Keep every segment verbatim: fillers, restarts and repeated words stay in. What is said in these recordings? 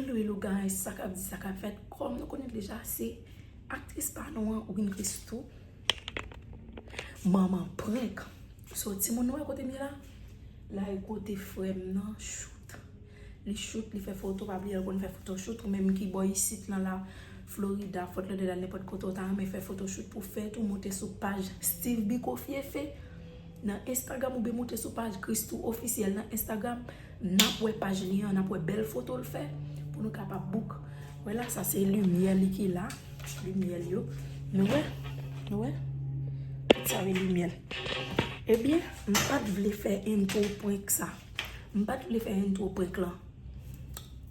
Hello, hello guys, sa k ap di, sa k ap fèt? Kòm nou konnen deja, se aktris pa nou an, Win Christoo, manman prank. So, timoun nou wè kote m ye la? La e kote frè m nan shoot. Li shoot, li fè foto, pa bliye l konn fè photoshoot, ou menm ki bò isit lan la, Florida, Fort Lauderdale, nenpòt kote w ta renmen fè photoshoot pou fèt ou, moute sou paj Steve Biko Fiefe nan Instagram oubyen moute sou paj Christoo Officiel nan Instagram. N ap wè paj li an, n ap wè bèl foto l fè pou nou kapab book. Wè la, sa se limyè li ki la. Limyè l yo. Nou wè? Nou wè? Tout sa se limyè l. Ebyen, m pa t vle fè intro prank sa. M pa t vle fè intro prank lan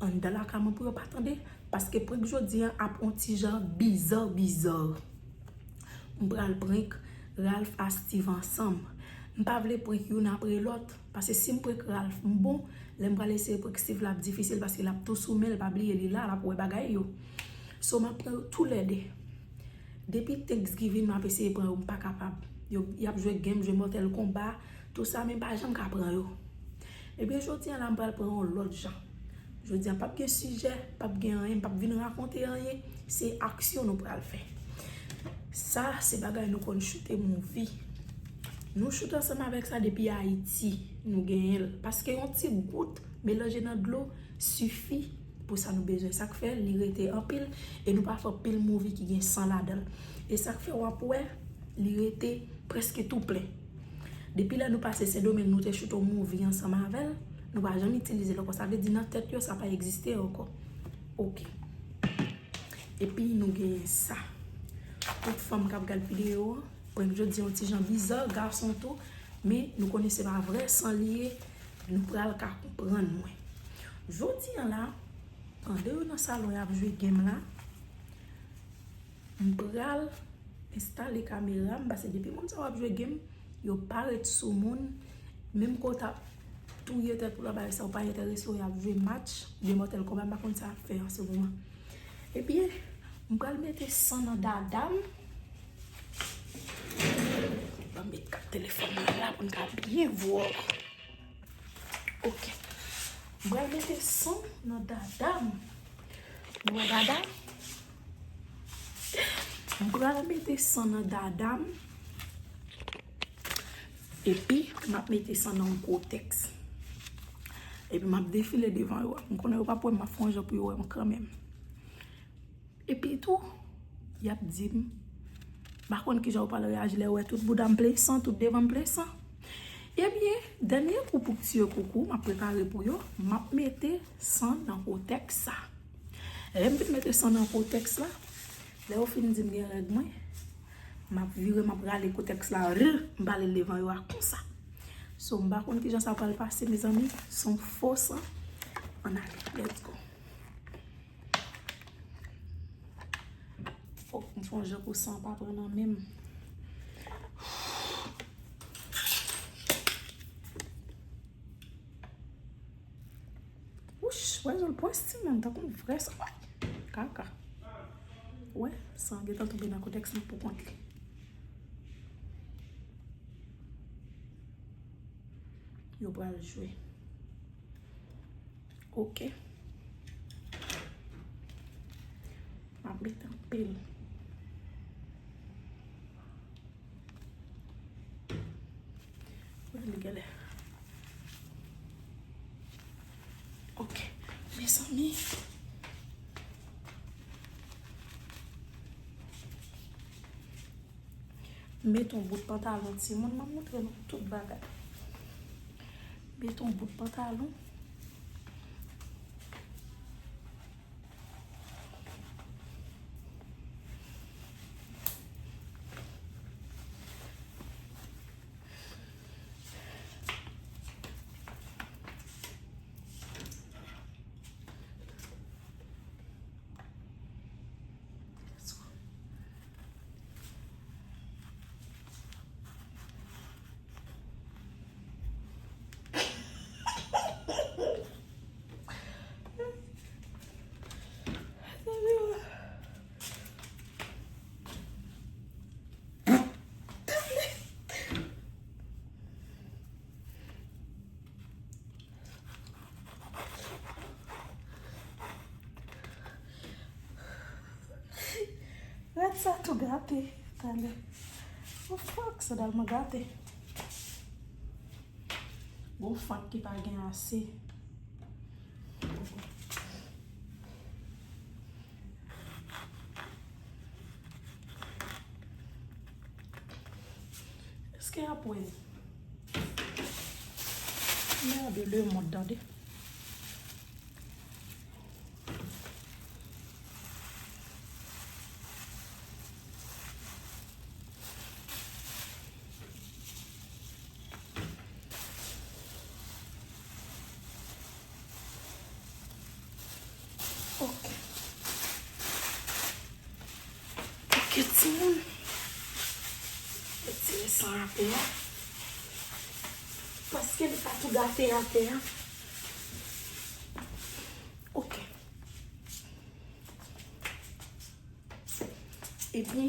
anndan lakay mwen pou yo pa tande, paske prank jodi an ap on ti jan bizar, bizar. M pral prank Ralph a Steve ansanm. M pa vle prank youn apre lòt, paske si m prank Ralph, m bon, lè m pral eseye prank Steve la ap difisil, paske l ap tou sou men l, pa bliye li la, l ap wè bagay yo. So, m ap pran yo toulède. Depi Thanksgiving, m ap eseye pran yo, m pa kapab. Yo, y ap jwe game, jwe Mortal Kombat, tou sa, men m pa janm ka pran yo. Ebyen, jodi an la, m pral pran yon lòt jan. Jodi an, p ap gen sijè, p ap gen anyen, m p ap vin rakonte anyen. Se aksyon nou pral fè. Sa, se bagay nou konn choute movie. Nou choute ansanm avèk sa depi Ayiti, nou genyen l. Paske yon ti gout melanje nan dlo sifi pou sa nou bezwen. Sa k fè li rete anpil e nou pa fè anpil movie ki gen san ladan l. E sa k fè w ap wè li rete prèske tou plen. Depi lè nou pase Sendomeng, nou te choute yon movie ansanm avè l, nou pa janm itilize l ankò. Sa vle di nan tèt yo, sa pa egziste ankò. Oke. Epi nou genyen sa. Tout fanm k ap gad videyo an, prank jodi yon ti jan biza, gason tou, men nou konnen se pa vrè san li ye, nou pral ka konprann mwen. Jodi an la, pandan yo nan salon y ap jwe game la, m pral enstale kamera m, paske depi moun sa yo ap jwe game, yo pa ret sou moun, menm ke w t ap touye tèt ou nan bagay sa, ou pa enterese w, y ap jwe match, oubyen Mortal Kombat, m pa konn sa y ap fè an se moman. Ebyen, m pral mete san nan dada m. Ban m met kat telefòn mwen la pou n ka byen vwè. Oke. M pral mete san nan dada m. Nou wè dada m? M pral mete san nan dada m. Epi, m ap mete san nan yon kontèks. Epi, m ap defile devan yo. M konnen yo p ap wè m, m ap fè yon jan pou yo wè m kanmenm. Epi tou, y ap di m, m pa konn kijan yo pral reyaji lè yo wè tout bouda m plen san, tout devan m plen san. Ebyen, dènye kou pou k tiye koukou, m ap prepare pou yo, m ap mete san nan kontèks sa. Lè m fin mete san nan kontèks la, lè yo fin di m gen règ mwen, m ap vire, m ap rale kontèks la, rr, m pale l devan yo a konsa. So, m pa konn kijan sa pral pase, mezanmi, se yon fo san. Ann ale, let's go. Fòk m fè yon jan pou san pa pran nan men m. Wouch, wè zòl pwès timoun, tankou vrè san. Kaka. Wè, san gentan tonbe nan kontèks li pou kont li. Yo pral jwe. Oke. M ap mete anpil. Wè li genlè. Oke. Mezanmi. Mete yon bout pantalon timoun, m ap montre nou tout bagay. Mete yon bout pantalon. Sa tou gate. Talè. Oh fuck, sandal mwen gate. Gon fant ki pa gen ase. Èske y ap wè l? Merde, le monde, tande. Ok. Ok, timoun. Retire san atè a. Paske li pa tou gate atè a. Ok. Epi,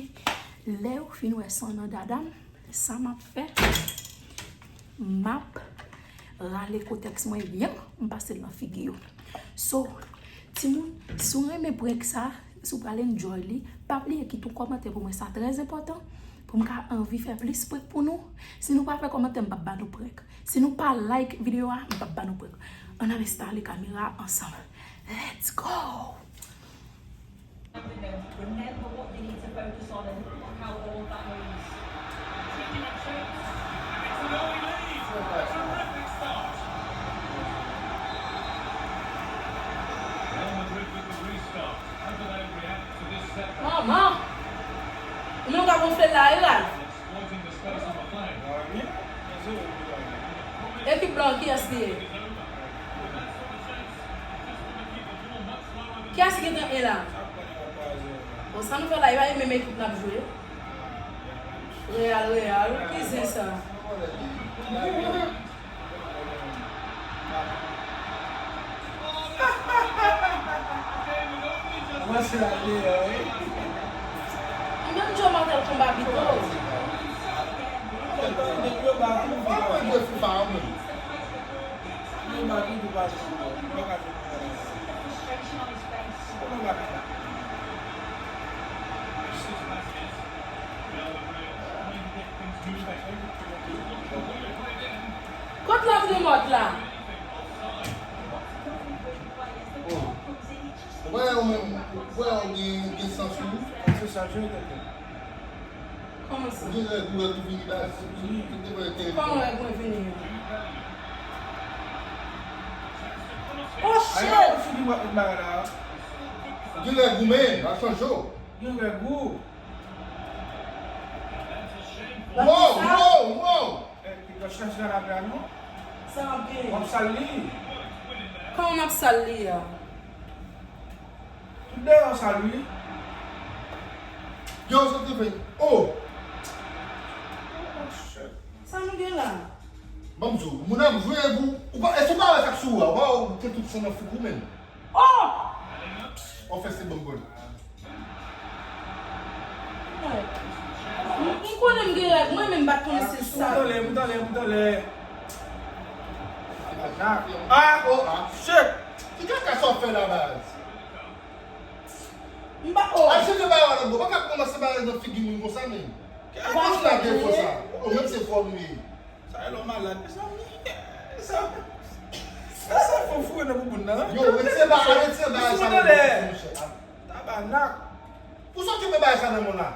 lè yo fin wè san nan dada m, sa m ap fè, m ap rale kotèks mwen byen, m pase l nan figi yo. So, timoun, si w renmen prank sa, si w pral enjoy li, pa bliye kite yon kòmantè pou mwen, sa trè enpòtan, pou m ka anvi fè plis prank pou nou. Si nou pa fè kòmantè, m p ap ba nou prank. Si nou pa like videyo a, m p ap ba nou prank. Ann al enstale kamera a ansanm. Let's go! Remember what they need to focus on and how all that moves. Two minutes. It's an early lead. Terrific start. Real Madrid with the restart. How do they react to this setback? Manman! Ou menm ka gonfle la, e la. Exploiting the space on the flank. Ekip blan, kiyès li ye? Kiyès ki gentan e la? Bon, sa nou fè la, e pa e menm ekip n ap jwe? Real, Real, ki zen sa? Kòmanse la deyò, wi. Li menm Joe Mortal Kombat pito. Depi yo ba tou, yo ba tou. Yo ba tou, yo ba tou. Yo ba tou. Kot Lamrimòt la? Ou wè ou menm, ou wè ou gen, gen sans ou. Kòman sa? Ou gen règ ou, règ ou vini baz. Ou te wè te Kòman règ mwen vini an? Oh shit! Ou gen règ ou menm, al chanje w. Gen règ ou. Wow, wow, wow! Eh, piga chache la la non. Sa ap gen. W ap sal li. Kòman m ap sal li a? Tout deyò sal wi. Yo, sa te fè. Oh! Sa nou gen la? Ban m di w, moun ap jwe pou, ou pa, èske w pa wè sa k sou ou a? Ou pa wè ou te tout san nan figi w menm? Oh! Ou fè se bon gòl. M konnen m gen règ, mwen menm m pa t konnen se sa. Bout anlè, bout anlè, bout anlè. Ah, oh, ah, shit. Ki kaka sa w fè la, baz? M pa, oh. Al chanje bagay la, bro. Ou pa ka kòmanse bagay nan figi moun konsa, menm. Ki kaka sa w fè sa? Ou menm se fò nou ye. Sa e lò malad, mezanmi. Sa, sa, sa fò foure nan bouboun nan. Yo, retire ba, retire bagay sa nan men, monchè. Tabanak. Pou sa w kenbe bagay sa nan men w la?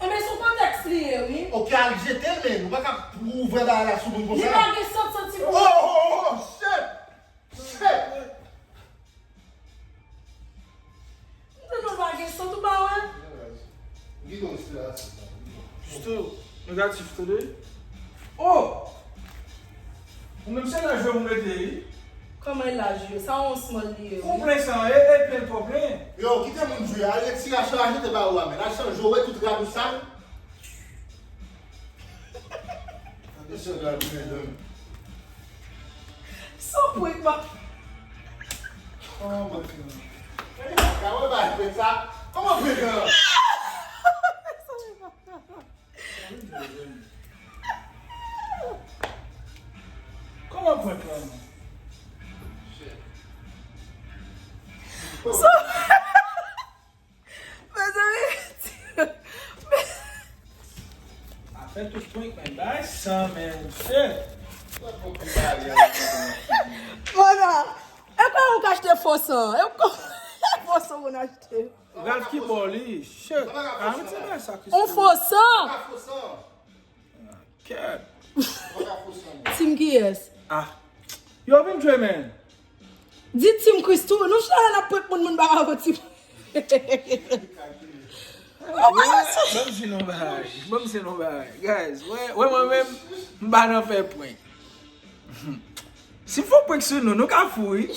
Enben, se yon kotèks li ye, wi. Ok, al jete l, men ou pa ka ouvè bagay la sou moun konsa. Li pa gen sant, santi pou. Oh, oh, oh, shit! Shit! M te nou pa gen sant ou pa wè? Gide w, inspirasyon. Justo, negatif, tande. Oh! Ou menm se laj yo pou mete, wi. Kòman e laj yo? Sa yon small li ye, wi. Ou plen san, e, e plen twò plen. Yo, kite moun jwe, al retire, al chanje te ba ou a, men. Al chanje, ou wè tout rad ou sal. Mesye, gade, mesye, dam. Sa prank, pa. Kòman prank lan? Gade, bay prank sa. Kòman prank lan? Kòman prank lan? Sa San, men, shit. Mana, e kòman ou ka achte fo san? E kò-, fo san moun achte. Ralph ki bò li, shit. Ah, mwen ti bagay sa ki On fo san. Kèt. Team kiyès? Ah. Yo vin jwe, men. Di Team Christoo, nou chita la n ap prank moun, moun pa ka fè ti. Ban m di nou bagay. Ban m di nou bagay. Guys, wè, wè mwen menm, m pa nan fè prank. Si m fè prank sou nou, nou ka fou, wi.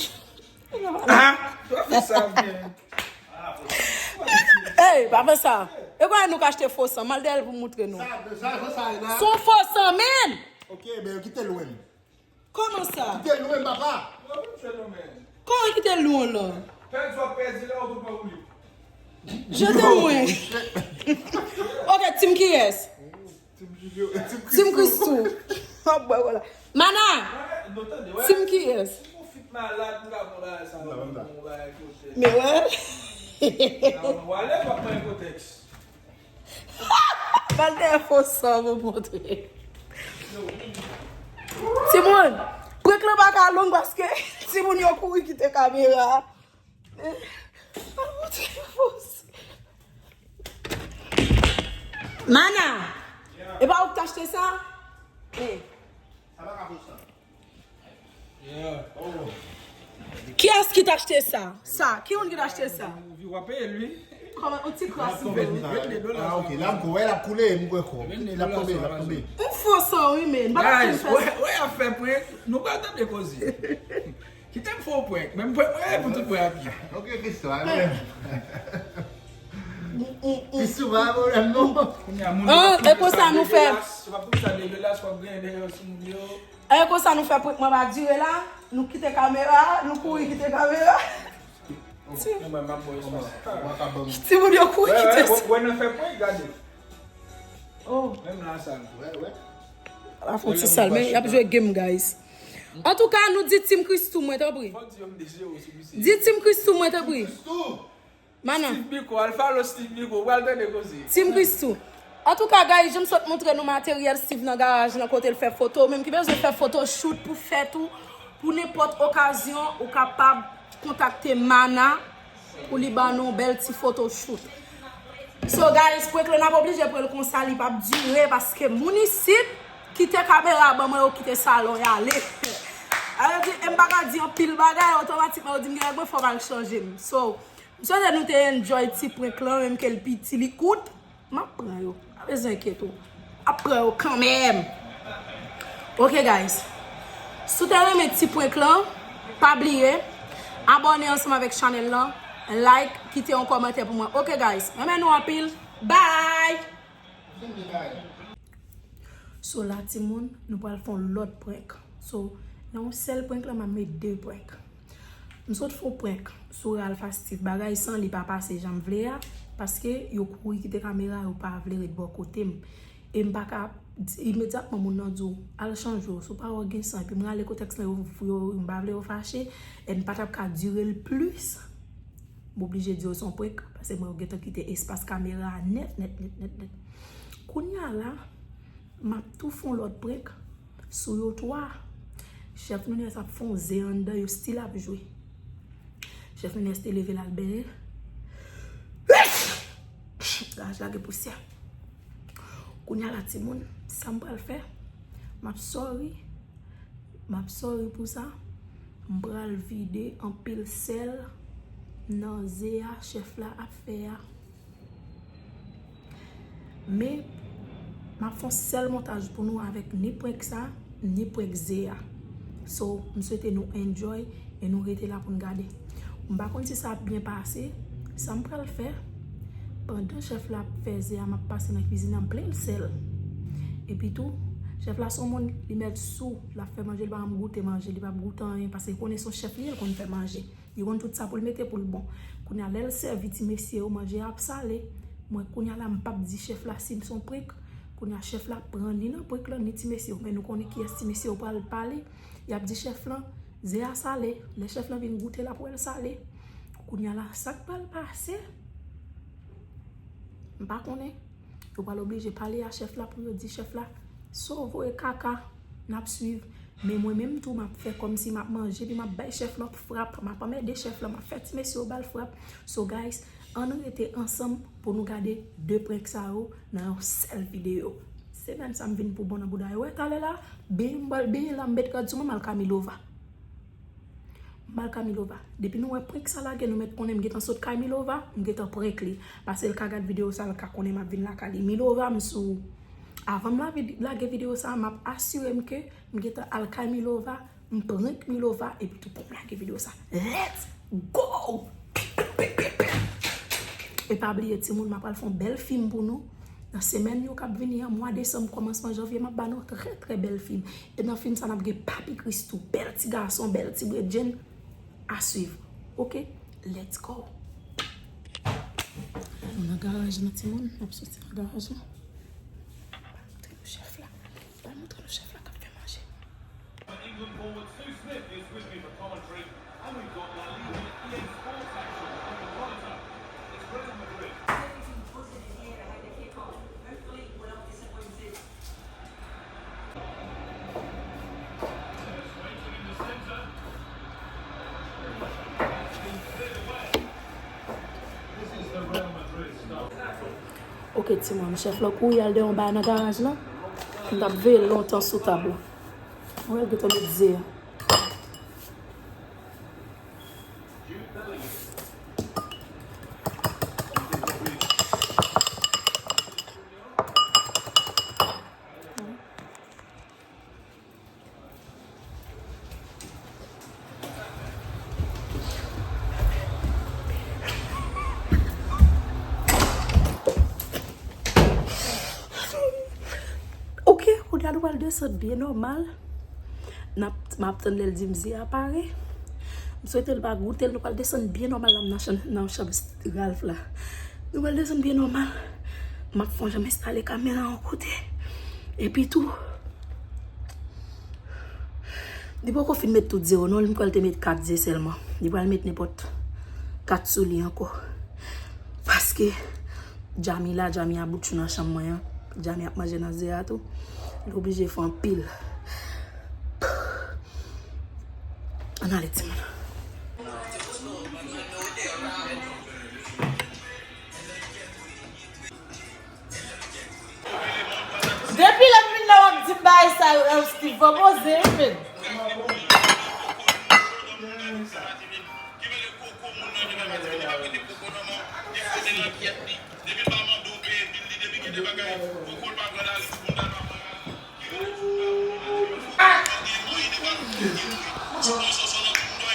Ah, w ap fè sa byen. Ey, pa fè sa. E kòman nou ka achte fo san? M al dèyè l pou m moutre nou. Sa, sa, sa, sa, la. Se yon fo san, men! Ok, ben, kite lwen. Kòman sa? Kite lwen, papa. Kòman kite lwen la? Pèdi w ap pèdi la, ou tou pa oubli. Jete mwen. Ok, Team kiyès? Team Julio, Team Christoo. Team Christoo. Ap bwè kola. Mana! Team kiyès? Ou fit malad, m ka pran bagay sa, non, m pran bagay kote. Men wè. Nan wale, pa pran kotèks. Ba l dèyè fo san pou montre. Timoun, prank lan pa ka long paske timoun yo kouri kite kamera. Ba l montre fo san. Mana, e pa ou ki t achte sa? Eh. Kiyès ki t achte sa? Sa, ki moun ki t achte sa? Ou w ap peye l, wi. Kòman, yon ti kras. Vennde dola. Ah, ok, l ap koule, l ap koule, m kwè kò. L ap tonbe, l ap tonbe. M fò sa, wi, men. Guys, wè, wè, y ap fè prank. Nou pral tande koze. Kite m fè yon prank. Men m prank mwen pou tout prank ap ye. Ok, Christoo, a mwen. Christoo, pa pwoblèm, non. Kounye a, moun yo ap touche sa develas. Yo ap touche sa develas, w ap griyen dèyè sou moun yo. E konsa nou fè prank mwen pa dire la, nou kite kamera, nou kouri kite kamera. Ti, timoun yo kouri kite. Wè, wè, wè, nan fè prank, gade. Oh. Menm la, sal. Wè, wè. La fè yon ti sal, men y ap jwe game, guys. Antouka, nou di Team Christoo, mwen, tanpri. Fò di yo m de zewo sou misye. Di Team Christoo, mwen, tanpri. Christoo. Mana. Steve Biko, al follow Steve Biko, ou pral tande koze. Team Christoo. Antouka, guys, jan m sot montre nou materyèl Steve nan garaj lan kote l fè foto, ou menm ki bezwen fè photoshoot pou fèt ou, pou nenpòt okazyon, ou kapab kontakte Mana pou li ban nou yon bèl ti photoshoot. So, guys, prank lan n ap oblije pran l konsa, li p ap dire, paske moun isit kite kamera ban mwen, yo kite salon, y ale. Sa vle di, e m pa ka di anpil bagay, otomatikman, yo di m gen nèg mwen, fò m al chanje m. So, M swete nou te enjoy ti prank lan, menm ke l piti, li kout. M ap pran yo. Pa bezwen enkyete w. M ap pran yo kanmenm. Ok, guys. Si w te renmen ti prank lan, pa bliye abòne ansanm avèk chanèl lan, like, kite yon kòmantè pou mwen. Ok, guys. Renmen nou anpil. Bye! So la, timoun, nou pral fè yon lòt prank. So, nan yon sèl prank lan, m ap met de prank. M sot fè yon prank sou Ralph a Steve. Bagay san li pa pase jan m vle a, paske yo kouri kite kamera, yo pa vle ret bò kote m. E m pa ka, imedyatman moun nan di w, al chanje w, si w pa wè w gen san, epi m rale kotèks lan, yo, yo, m pa vle yo fache, e m pa t ap ka dire l plis. M oblije di yo se yon prank, paske mwen yo gentan kite espas kamera a nèt, nèt, nèt, nèt, nèt. Kounye a la, m ap tou fè yon lòt prank sou yo twa. Chèf Nunez ap fè yon zen anndan, yo still ap jwe. Chèf Nunez te leve l al benyen. Garaj la gen pousyè. Kounye a la, timoun, sa m pral fè, m ap sorry. M ap sorry pou sa. M pral vide anpil sèl nan ze a chèf la ap fè a. Men, m ap fè yon sèl montaj pou nou avèk ni prank sa, ni prank ze a. So, m swete nou enjoy e nou rete la pou n gade. M pa konn si sa ap byen pase. Sa m pral fè, pandan chèf la ap fè ze a, m ap pase nan kwizin nan, m plen l sèl. Epi tou, chèf la se yon moun, li mèt sou, l ap fè manje, li pa janm goute manje, li p ap goute anyen, paske li konnen se yon chèf li ye, l konn fè manje. Li konn tout sa pou l mete pou l bon. Kounye a, lè l sèvi ti mesye yo, manje a ap sale. Mwen, kounye a la, m p ap di chèf la si m se yon prank. Kounye a, chèf la pran ni nan prank lan, ni ti mesye yo. Men nou konnen kiyès ti mesye yo pral pale. Y ap di chèf lan, ze a sale. Lè chèf lan vin goute l, ap wè l sale. Kounye a la, sa k pral pase? M pa konnen. Yo pral oblije pale a chèf la pou yo di chèf la, So, voye kaka, n ap swiv. Men mwen menm tou, m ap fè kòmsi m ap manje, epi m ap bay chèf la frap, m ap anmède chèf la, m ap fè ti mesye yo ba l frap. So, guys, ann rete ansanm pou nou gade de prank sa yo nan yon sèl videyo. Semèn sa m vin pou bon nan bouda yo. Wè, talè la, benyen m pral benyen la, m met rad sou mwen, m al Camilova. M al Camilova. Depi nou wè prank sa lage, nou mèt konnen m gentan sot kay Milova, m gentan prank li. Paske l ka gad videyo sa, l ka konnen m ap vin lakay li. Milova, m sou. Avan m lave, lage videyo sa, m ap asire m ke m gentan al kay Milova, m prank Milova, epi tou pou m lage videyo sa. Let's go! E pa bliye, timoun, m ap al fè yon bèl fim pou nou. Nan semèn yo k ap vini an, mwa desanm, kòmansman janvye, m ap ba nou trè, trè bèl fim. E nan fim sa, n ap gen Papi Christoo, bèl ti gason, bèl ti bredjenn. A swiv. Oke? Let's go! Nou nan garaj nan timoun, n ap soti nan garaj la. Ba nou montre nou chèf la. Ba nou montre nou chèf la k ap fè manje. England forward Sue Smith is with me for commentary, and we've got La Liga E A Sports action on the monitor. It's Real Madrid. Oke, timoun, chèf la kouri al dèyè yon bagay nan garaj la. M t ap veye l lontan sou tab la. Mwen gentan met ze a. Oke, kounye a nou pral desann byen nòmal. N ap, m ap tann lè l di m ze a pare. M swete l pa goute l, nou pral desann byen nòmal la, m nan chanm, nan chanm Ralph la. Nou pral desann byen nòmal. M ap fè yon jan m enstale kamera yon kote. Epi tou, li poko fin met tout ze yo non, li pral te met kat ze sèlman. Li pral met nenpòt kat sou li ankò. Paske Jami la, Jami a boutchou nan chanm mwen an. Jami ap manje nan ze a tou. Li oblije fè anpil. Ann ale, timoun. Depi lè m vin la, w ap di m bagay sa yo, Steve, fò poze, wi, men.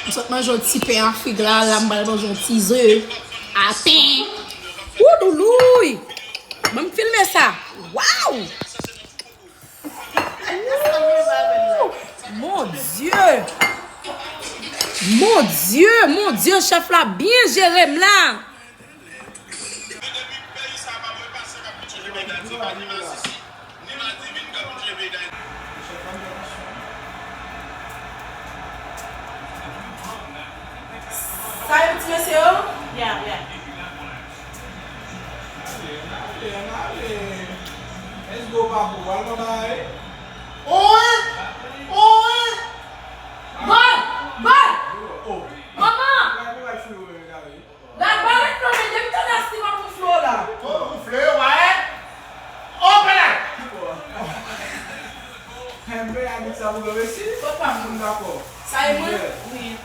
M sot manje yon ti pen a fig la, la m pral manje yon ti ze a pen. Wouloulouy! Ban m filme sa. Waw! Ooh! Mon Dieu! Mon Dieu, mon Dieu, chèf la byen jere m la. Sa yo ti mesye yo? Yeah, yeah. Ale, ale, ale. Let's go, papi. Al nan bagay. Oy! Oy! Gòl! Gòl! Oh. Manman! Gade, gade, gade. Gad bagay flou, men depi tande a Steve ap woufle w la. Tonton woufle, wè. Open eye. Enben, a di sa pou mwen resi. Kot pa m? M dakò. Sa e mwen? Wi.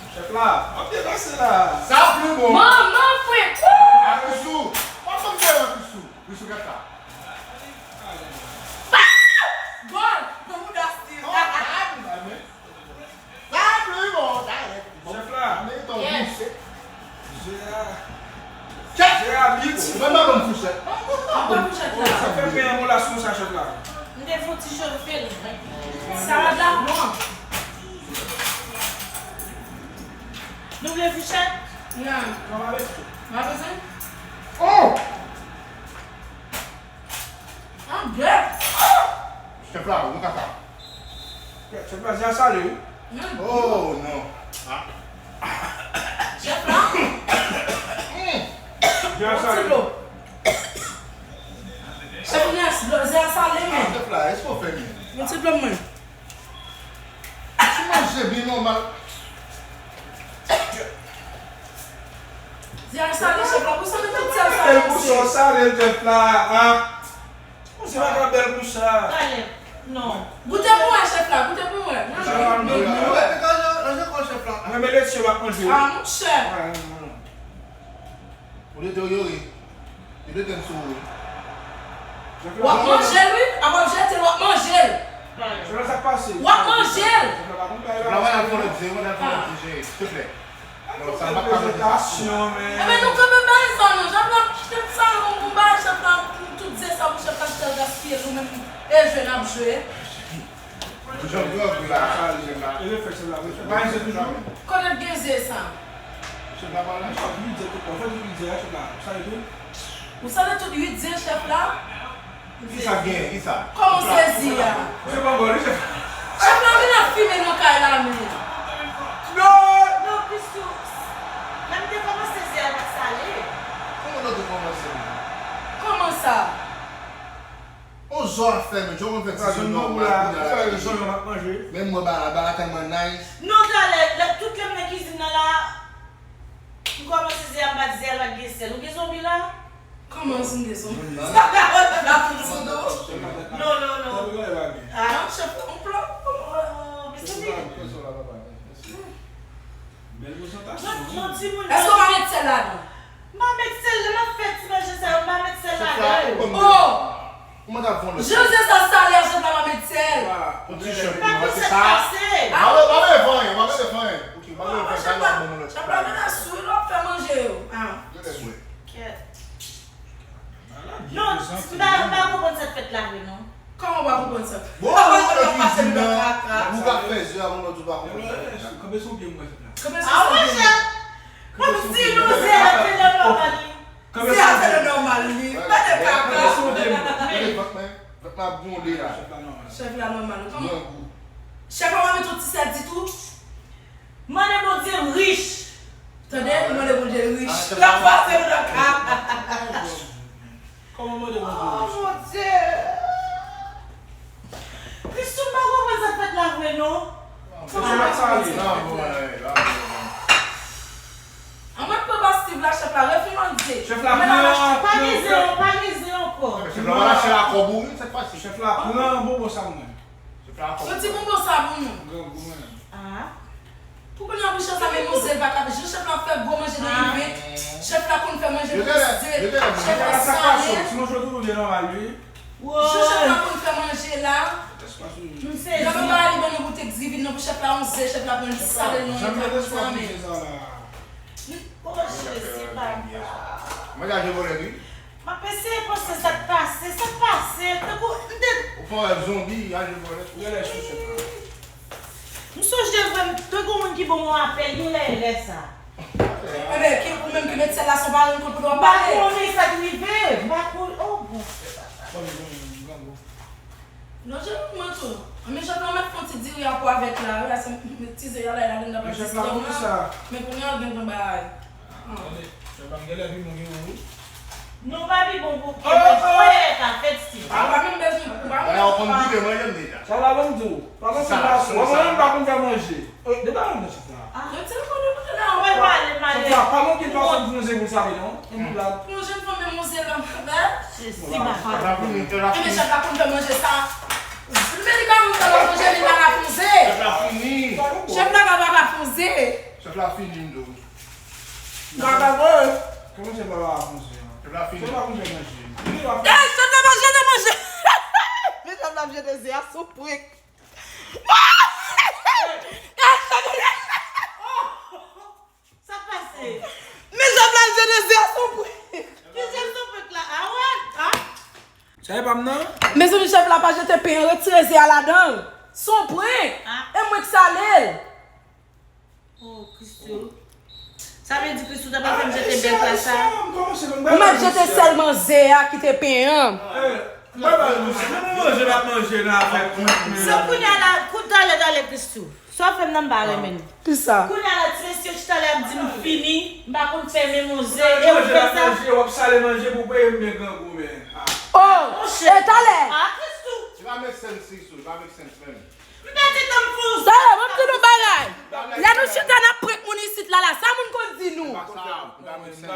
Chèf la, w ap depase la. Sa pli bon. Manman, fwe. Wouy! A Krisou. W ap ban m fwe, a Krisou. Krisou, gad sa. Ah! Gòl! Nan mouda Steve. Oh, ah, ah, men. Sa pli bon, sa rèd. Chèf la. Yes. Jera. Chèf! Jera big. Mwen pa konn fouchèt. Mwen pa konn fouchèt la. Sa fè pen an molas konsa, chèf la. M te fè yon ti chofe l. Salad la bon. Nou vle fouchèt? Non. Non, pa bezwen. Pa bezwen? Oh! An gèt! Chèf la, ou ka sa. Chèf la, jera sale, wi. Oh, non. Ah. Chèf la? Jera sale. Ti dlo. Chèf la, dlo, jera Dlo mwen. Ti manje byen nòmal. Di a sale chèf la, pou sa men tout sèl sa. Sèl pou sa w sale l chèf la. Mwen se pa ka bèl pou sa. Talè. Non. Goute pou mwen chèf la, goute pou mwen. Mwen renmen lèt sèl w ap manje. Ah, monchè. Ou deteryore. Li detenn sou ou wi. W ap manje l wi. Apre w ap jete l, w ap manje l. Chèf la, sa k pase? W ap manje l. Chèf la, pa konn bagay la. Chèf la, al fè lòt je, al fè lòt je, silvouplè. Non, sa pa ka prezantasyon, men. Enben, nou kanpe bay zòn nou. Jan w ap kite sa, nou, nou bay chèf la, nou tout ze sa pou chèf la, chèf la gaspiye l, nou menm, e jwe n ap jwe. Jan grangou la, chèf la. E le fèt, chèf la, wi. Pa gen ze toujou? Kote l gen ze sa? Chèf la pa la. Chèf, uit ze tout, an fèt, uit ze a, chèf la. Ou sale tou? Ou sale tout uit ze, chèf la? Kisa k genyen? Kisa? Kòman w sezi a? Misye pa bò, li chèf. Chèf la vin ap fimen nan kay la, men. Non! Non, Christoo, lè m te kòmanse ze a, l pa t sale. Kòman w te kòmanse? Kòman sa? On zò a fè, men, jan w konn fè ti zòn nòmal, kounye a la. Menm mwen, bala, bala tèlman nice. Non, talè, lè, tout lè m nan kizin nan la, m kòmanse ze a, m pa t ze a, l pa t gen sèl. Ou gen zonbi la? Kòman si m gen zonbi? Sa ka wè la pou m zonbi. Non, non, non. Ah, chèf la, on plan. Oh, mezanmi. Bèl prezantasyon. Non, non, timoun. Èske w pa met sèl ladan? M pa met sèl, lè m ap fè ti manje sa yo, m pa met sèl ladan yo. Oh! Kòman ta fè lè? Jan ze sa sale a, chèf la pa met sèl. Yon ti chèf pa pou sèl pase. Ah, pa mete fè anyen, pa mete fè anyen. Ok, pa mete fè anyen, sa nou ap ban nou lòt. Chèf la mennen sou l ap fè manje yo. Ah. Kèt. Non, m pa, m pa konprann sa k fèt la vre non. Kòman w pa konprann sa? Bon, ou nan kizin nan, ou ka fè ze a, moun lòt ou pa konprann sa k fèt la. Kanpe sou pye m wè chèf la. Kanpe sou pye m. Ah, monchè. Bon, si nou se a, se nan nòmal li. Se a, se nan nòmal li. Pa de kaka. Kanpe sou pye m. Gade vant mwen. Vant mwen ap gwonde la. Chèf la nòmal. Chèf la nòmal. Kòman? Grangou. Chèf la pa met yon ti sèl ditou? Mande Bondye m rich. Tande, li mande Bondye l rich. L ap pase nou nan ka. Kòman mande Bondye rich? Oh, Bondye. Christoo, m pa konprann sa k fèt la vre, non. An mwen pran pa Steve la, chèf la, refimande. Chèf la, pran, pa gen zen, pa gen zen ankò. Chèf la, pa lache la kòb ou, wi, sa k pase. Chèf la, pran bonbon sa mwen. Yon ti bonbon sa pou nou. Grangou, mwen. Ah. Pou kounye a, pou chèf la, men manje l pa ka, jan chèf la fè gwo manje nan iven, chèf la konn fè manje pou ze, chèf la sale. Si manje w toujou byen nòmal, wi. Jan chèf la konn fè manje la. M sezi. Lè papa a li ban nou boutik divin nan pou chèf la, yon ze, chèf la pran li sale l nan yon plat konsa, men. Oh, Jezi, papa. Mwen ka jwe vòlè, wi. M ap eseye panse sa k pase, sa k pase, tankou m te. Ou pa wè zonbi, al jwe vòlè. Ou genlè sou chèf la. M sonje vre, m te gon moun ki ban m yon apèl, genlè e lè sa. Enben, ki ou menm ki met sèl la, se w pa rann kont pou w ap pale. M pa konnen sa k rive, m pa konnen, oh, bon. Bon, bon, bon, bon. Non, jan mwen tou. Men chèf la mèt fè yon ti diri a pou avèk la, wi, la se ti ze a la, ladann nan pa ti ze a. Men kounye a, gen yon bagay. Tande, chèf la, m genlè pi bon ke ou, wi. Non, pa pi bon pou ke mwen, fè ka fèt si. A, pa menm bezwen, pa menm. Dayè, ou konn goute manje m deja. Chèf la, ban m di w, pa konn fè manje. Depi lè m nan chèf la. Retire kò w nan manje la ankò. Chèf la, pa manke fason pou nou se pou sa, non. Yon jèn fanm menm yon ze la, bèl. Enben chèf la konn fè manje sa. Medikaman sa la manje li pa ka fonze. Chèf la fini. Chèf la pa ka fonze. Chèf la fini, m di w. Kaka vre. Kòman chèf la pa ka fonze an? Chèf la fini. Chèf la konn fè manje. Eh, chèf la pa jete manje. Men chèf la ap jete ze a sou prank. Sa k pase? Men chèf la jete ze a sou prank. Ki ze sou prank la? A wè? A? Sa e pa m nan? Mezanmi, chèf la pa jete pen an, retire ze a ladan l. Se yon prank. E mwen k sale l. Oh, Christoo. Sa vle di Christoo ta pral fè m jete bèl plas sa? Ou mèt jete sèlman ze a ki te pen an. Mwen ba nou se menm manje n ap manje nan afè prank men. Se kounye a la, kout talè, talè Christoo. Sa w fè m nan m pa renmen l. Kisa? Kounye a la, ti mesye chita la ap di m fini, m pa konn fè menm yon ze, e ou fè sa. Manje, w ap sale manje pou peye m byen grangou, men. Oh, e talè. Ah, Christoo. Ti pa met sèl si sou. Li pa make sense menm. M pèdi tan m fou. Sa yo, mwen di nou bagay. Lè nou chita n ap prank moun isit la la, sa moun konn di nou. Pa sa, li pa make sense.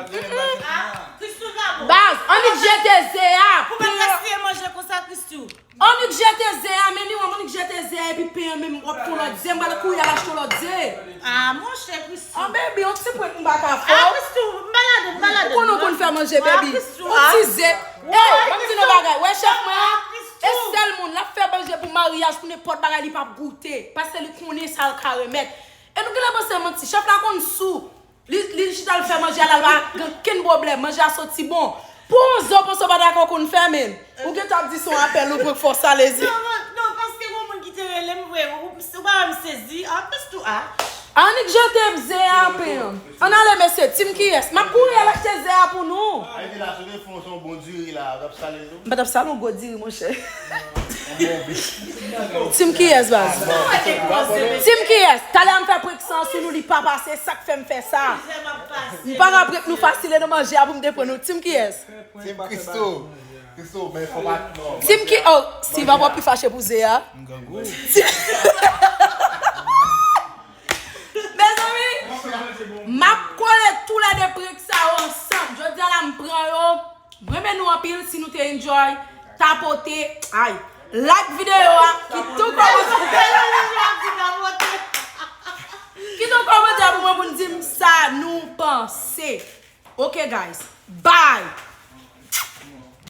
Baz, annik jete ze a. Pou mwen gaspiye manje konsa, Christoo. Annik jete ze a, men li wè m annik jete ze a epi pen an menm w ap fè yon lòt ze, m pral kouri al achte yon lòt ze. Ah, monchè, Christoo. Ah, baby, yon ti prank m pa ka fè. Ah, Christoo, m pa ladan, m pa ladan. Ou konnen w konn fè manje, baby. Yon ti ze. Ey, ban m di nou bagay. Wè chèf mwen an, e sèl moun l ap fè manje pou maryaj, pou nenpòt bagay li p ap goute. Paske li konnen sa l ka remèt. E nou genlè panse manti. Chèf la konn sou. Li, li chita l fè manje a la, l pa gen okenn pwoblèm. Manje a soti bon. Pou yon zo panse w pa dakò konn fè, men. Ou gentan ap di se yon apèl ou pran k fè w sale zye. Non, non, non, paske gon moun ki te rele m vre. Ou, ou pa wè m sezi. An plis tou a. Annik jete ze a pen an. Ann ale, mesye. Tim kiyès? M ap kouri al achte ze a pou nou. Ay, di la, sou defon, se yon bon diri la. W ap sale tou. M pa t ap sale yon gwo diri, monchè. Tim kiyès, baz? Tim kiyès? Talè a m fè prank sa sou nou, li pa pase, sa k fè m fè sa. M pa ka prank nou fasil e nan manje a pou m te pran nou. Tim kiyès? Tim Christoo. Christoo, men fò pa, non. Tim ki, oh, Steeve ap pi fache pou ze a. Ti- Mezanmi, m ap kole tou lè de prank sa yo ansanm. Jodi a la, m pran yo. M renmen nou anpil. Si nou te enjoy, tapote, ay, like videyo a, kite yon kòmantè. Kite yon kòmantè pou mwen, pou n di m sa nou panse. Ok, guys. Bye!